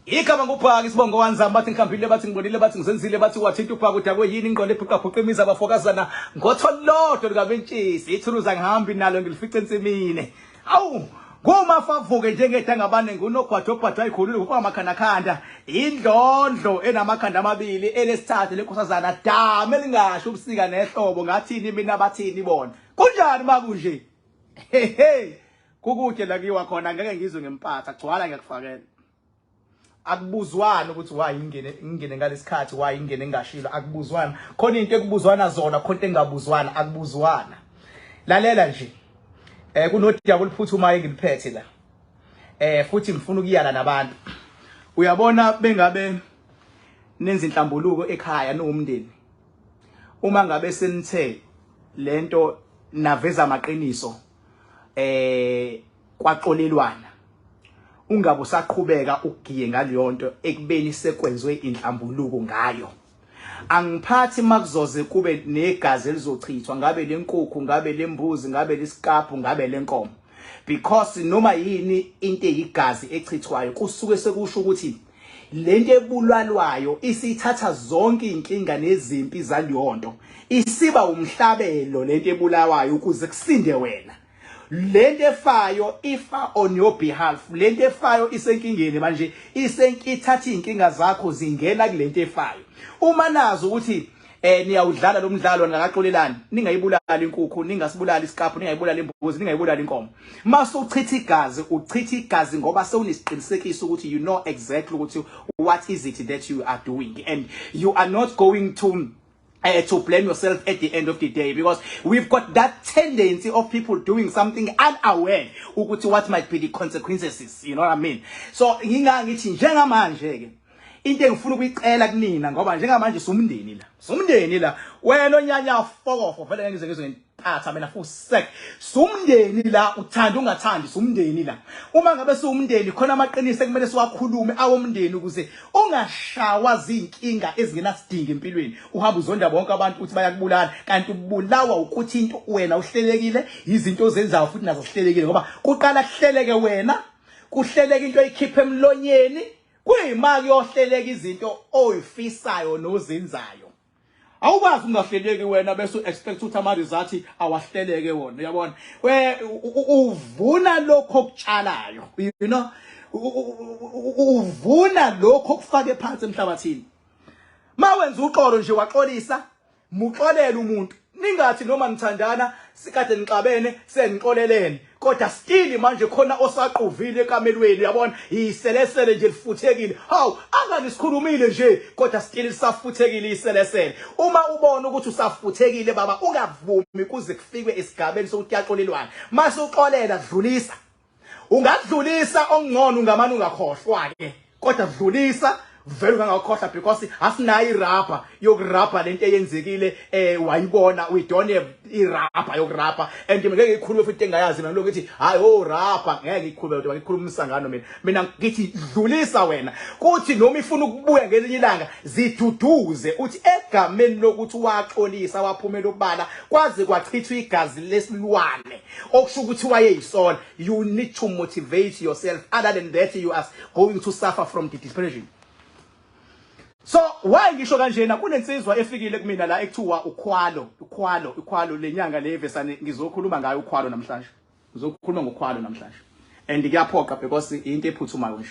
Igama ngubhaka isibongo wanzama bathi ngihambile bathi ngibonile bathi ngizenzile bathi wathinta ubhaka udakwe yini ingqondo ephuqaphuqa imizi abafokazana ngotholodwa lukabentshisi ithuluzi angihambi nalo ngilifice ensimini. Awu kumafavuke njengedangabane ngunogwajogwajo ayikhulule kufa amakhandakhanda indlondlo enamakhanda amabili elesithathu lenkosazana dame elingasho ubusika nehlobo ngathini mina bathini bona kunjani makunje hehe kukude la kiwa khona ngeke ngizwe ngempatha gcwala ngiyakufakela akubuzwana ukuthi why ingene ingene ngalesikhathi why ingene ngashilo akubuzwana khona into ekubuzwana zona khona into engabuzwana akubuzwana lalela nje eh kunodaba oluphuthumayo engiliphethe la eh futhi ngifuna ukuyala nabantu uyabona bengabe nenza inhlambuluko ekhaya niwumndeni uma ngabe senithe lento naveza amaqiniso eh kwaxolelwana ungabe usaqhubeka ukugiye ngaleyonto ekubeni sekwenzwe inhlambuluko ngayo angiphathi makuzoze kube negazi elizochithwa ngabe lenkukhu ngabe lembuzi ngabe lesikapu ngabe lenkomo because noma yini into eyigazi echithwayo kusuke sekusho ukuthi lento ebulalwayo isithatha zonke inkinga nezimpi zaleyonto isiba umhlabelo lento ebulawayo ukuze kusinde wena lento efayo ifa on your behalf lento efayo isenkingeni manje isenkithatha izinkinga zakho zingena kulento efayo uma nazi ukuthi eh niyawudlala lo mdlalo ningakaxolelani ningayibulali inkukhu ningasibulali isikaphu ningayibulali imbuzi ningayibulali inkomo mase uchitha igazi uchitha igazi ngoba sewunesiqinisekiso ukuthi you know exactly ukuthi what is it that you are doing and you are not going to blame yourself at the end of the day because we've got that tendency of people doing something unaware ukuthi what might be the consequences, you know what I mean? So ngingangithi njengamanje ke into engifuna ukuyicela kunina ngoba njengamanje sumndeni la sumndeni la wena onyanya fokofo vele ngeke ngize ngizwe ngiphatha mina full sec sumndeni la uthanda ungathandi sumndeni la uma ngabe siwumndeni khona amaqiniso ekumele siwakhulume awomndeni ukuze ungashawa zinkinga ezingenasidingo empilweni uhamba uzonda bonke abantu uthi bayakubulala kanti ubulawa ukuthi into wena uhlelekile izinto ozenzayo futhi nazo zihlelekile ngoba kuqala kuhleleke wena kuhleleke into oyikhipha emlonyeni kuyima kuyohleleka izinto oyifisayo nozenzayo awukwazi ungahleleki wena bese u-expect ukuthi ama-result awahleleke wona uyabona we uvuna lokho okutshalayo you know uvuna lokho okufake phansi emhlabathini ma wenza uxolo nje waxolisa muxolele umuntu ningathi noma nithandana sikade nixabene senixolelene kodwa still manje khona osaquvile ekamelweni uyabona iselesele nje lifuthekile hawu angani sikhulumile nje kodwa still lisafuthekile iselesele uma ubona ukuthi usafuthekile baba ungavumi kuze kufikwe esigabeni sokuthi kuyaxolelwana mase uxolela dlulisa ungadlulisa okungcono ungamane ungakhohlwa ke kodwa dlulisa vele ungangakhohlwa because asinayo irabha yokurabha lento eyenzekile eh wayibona we don't have irabha yokurabha and ngeke ngikhulume futhi engayazi mina lokhu ngithi hayi oh rabha ngeke ngikhulume kodwa ngikhuluma umsangano mina mina ngithi dlulisa wena kuthi noma ifuna ukubuya ngelinye ilanga ziduduze uthi egameni lokuthi waxolisa waphumela ubala kwaze kwachithwa igazi lesilwane okusho ukuthi wayeyisola you need to motivate yourself other than that you are going to suffer from the depression so why ngisho kanjena kunensizwa efikile kumina la ekuthiwa ukhwalo ukhwalo ukhwalo lenyanga le vesane ngizokhuluma ngayo ukhwalo namhlanje ngizokhuluma ngokhwalo namhlanje and kuyaphoqa because into ephuthumayo nje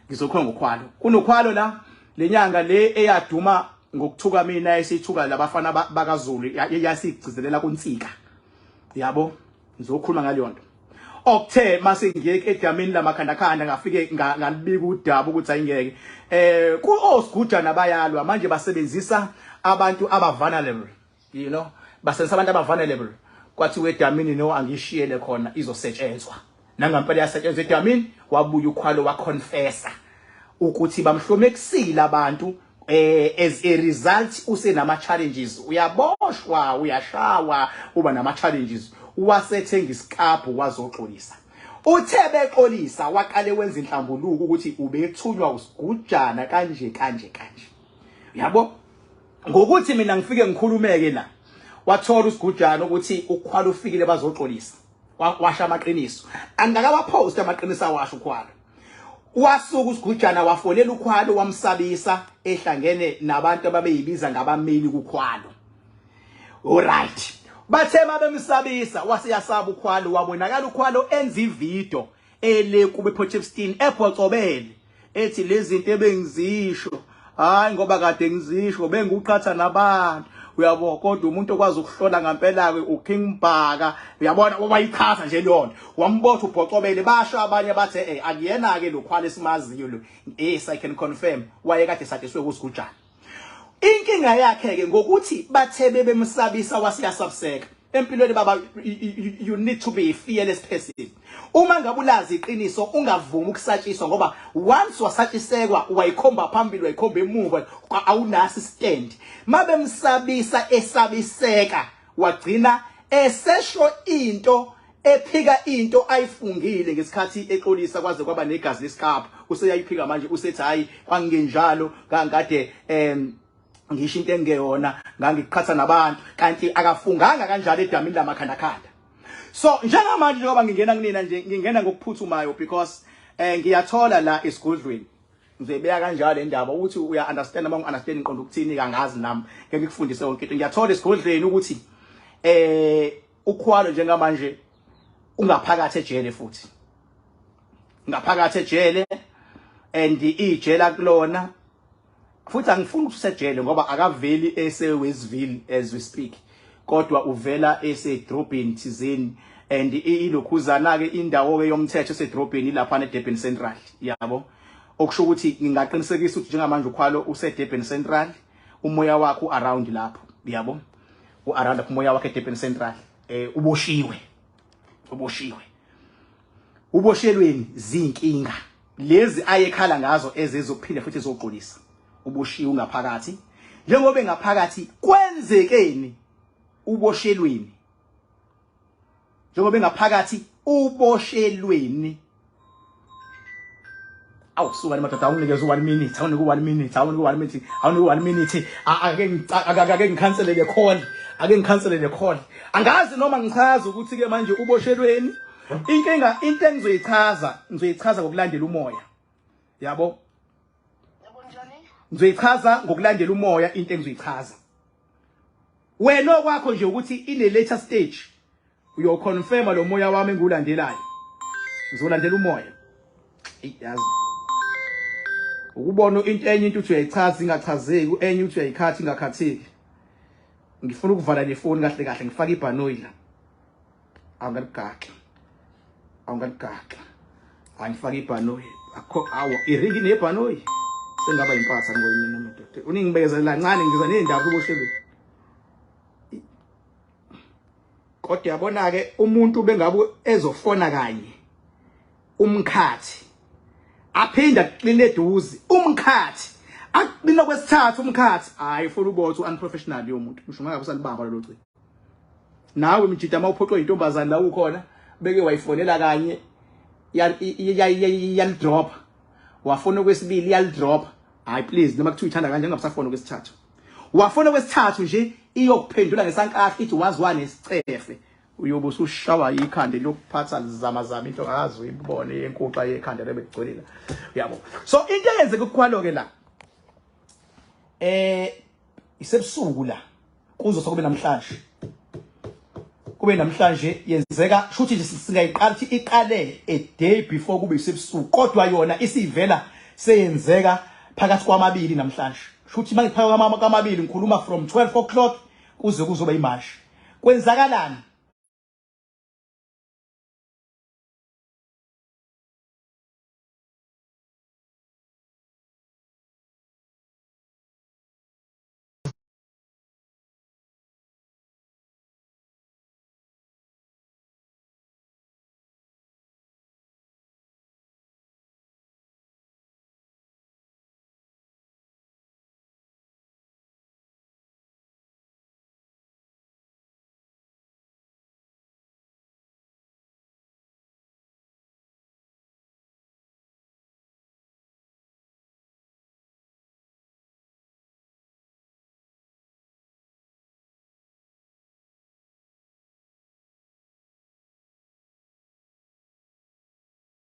ngizokhuluma ngokhwalo kunokhwalo la lenyanga le eyaduma ngokuthuka mina esithuka labafana bakaZulu yasigcizelela kunsika yabo ngizokhuluma ngaleyo nto okuthe mase ngiye edamini lamakhandakhanda ngafike ngalibika udaba ukuthi ayingeke eh ku osigujana bayalwa manje basebenzisa abantu aba vulnerable you know basebenzisa abantu aba vulnerable kwathiwa edamini no angishiyele khona izosetshenzwa nangampela yasetshenzwa edamini wabuya ukhwalo waconfessa ukuthi bamhlomekisile abantu eh as a result usenama challenges uyaboshwa uyashawa uba nama challenges wasethenga isikabhu wazoxolisa uthe bexolisa waqale wenza inhlambuluko ukuthi ubethunywa usigujana kanje kanje kanje yabo ngokuthi mina ngifike ngikhulumeke la wathola usigujana ukuthi ukhwala ufikile bazoxolisa washa amaqiniso angakawaphost amaqiniso awasho ukhwala. Wasuka uSigujana wafonela uKhwalo wamsabisa ehlangene nabantu ababeyibiza ngabameli kuKhwalo. Alright. Bathe mabemsabisa waseyasaba uKhwalo, wabonakala uKhwalo enza ivideo ele kube Potchefstroom ebhocobele ethi lezi zinto ebengizisho, hayi ngoba kade ngizisho benguqhatha nabantu, uyabo, kodwa umuntu okwazi ukuhlola ngempela ke uKing Bhaka, uyabona, wayichaza nje leyo nto. Wambotha ubhocobele, basho abanye bathe akuyena ke loKhwalo esimaziyo lo. Yes, I can confirm, wayekade satshiswe kuSigujana. Inkinga yakhe ke ngokuthi bathe bebemsabisa wasiyasabiseka. Empilweni baba, you need to be a fearless person. Uma ngabe ulazi iqiniso, ungavumi ukusatshiswa, ngoba once wasatshisekwa, wayikhomba phambili, wayikhomba emuva, awunasi stand. Mabemsabisa esabiseka, wagcina esesho into ephika into ayifungile ngesikhathi exolisa, kwaze kwaba negazi lesikapha. Useyayiphika manje, usethi hayi, kwangenjalo, kangade ngisho into engeyona, ngangiqhatha nabantu, kanti akafunganga kanjalo edamini lamakhandakhanda. So njengamanje, njengoba ngingena kunina nje, ngingena ngokuphuthumayo because ngiyathola la esigodlweni, ngizobeka kanjalo indaba ukuthi uya understand noma ungi-understand, ngiqonda ukuthini, kangazi nami, ngeke ngikufundise yonke into. Ngiyathola esigodlweni ukuthi uKhwalo njengamanje ungaphakathi ejele, futhi ngaphakathi ejele, and ijela kulona futhi angifuni ukuthi usejele ngoba akaveli ese Westville as we speak, kodwa uvela esedrobheni thizeni, and ilokhuzana ke indawo ke yomthetho esedrobheni lapha eDurban Central, yabo. Okusho ukuthi ngingaqinisekisa ukuthi njengamanje uKhwalo useDurban Central, umoya wakhe around lapho, yabo, uaround lapho umoya wakhe eDurban Central. Uboshiwe, uboshiwe, uboshelweni zinkinga lezi ayekhala ngazo ezezophinda futhi ezoxolisa. Uboshiwe, ngaphakathi. Njengoba engaphakathi, kwenzekeni? Uboshelweni? Njengoba engaphakathi, uboshelweni? Awu suka madoda, awunginikeze u1 minute, awunike u1 minute, awunike u1 minute, awunike u1 minute. Ake ngikhansele le call, ake ngikhansele le call. Angazi noma ngichaza ukuthi ke manje uboshelweni. Inkinga, into engizoyichaza, ngizoyichaza ngokulandela umoya, yabo. Ngizoyichaza ngokulandela umoya into engizoyichaza. Wena okwakho nje ukuthi in a later stage uyoconfirma lo moya wami engiwulandelayo. Ngizolandela umoya. Yazi ukubona into enye, into uthi uyayichaza ingachazeki, enye uthi uyayikhatha ingakhatheki. Ngifuna ukuvala le phone kahle kahle, ngifake ibhanoyi la. Awungaligaxa, awungaligaxa, angifake ibhanoyi akho. Awa, iringi nebhanoyi sengaba impatha ngoyimina madoda. Uningibekezela kancane, ngiza nezindaba uboshelwe. Kodwa yabona ke, umuntu bengabe ezofona kanye umkhathi, aphinda kuqine eduze umkhathi, aqina kwesithathu umkhathi, hayi, ufuna ubotho unprofessional yomuntu, usho ngabe usalibamba lelo cingo. Nawe mjida, uma uphoqwe intombazane la ukhona, beke wayifonela kanye, yalidrop, wafona okwesibili, yalidrop, hayi please, noma kuthiwa ithanda kanje, ngabusafona okwesithathu. Wafona okwesithathu nje, iyokuphendula ngesankahla, ithi waziwa nesicefe, uyobe usushawa ikhanda lokuphatha lizama zama into ngazi uyibone yenkuxa yekhanda lebe kugcwele la, uyabo. So into eyenzeka kuKhwalo ke la, isebusuku la, kuzosa kube namhlanje, kube namhlanje yenzeka. Shuthi nje singayiqala ukuthi iqale a day before kube isebusuku, kodwa yona isivela seyenzeka phakathi kwamabili namhlanje. Shuthi mangiphakathi kwamabili, ngikhuluma from 12 o'clock kuze kuzoba imashi. Kwenzakalani?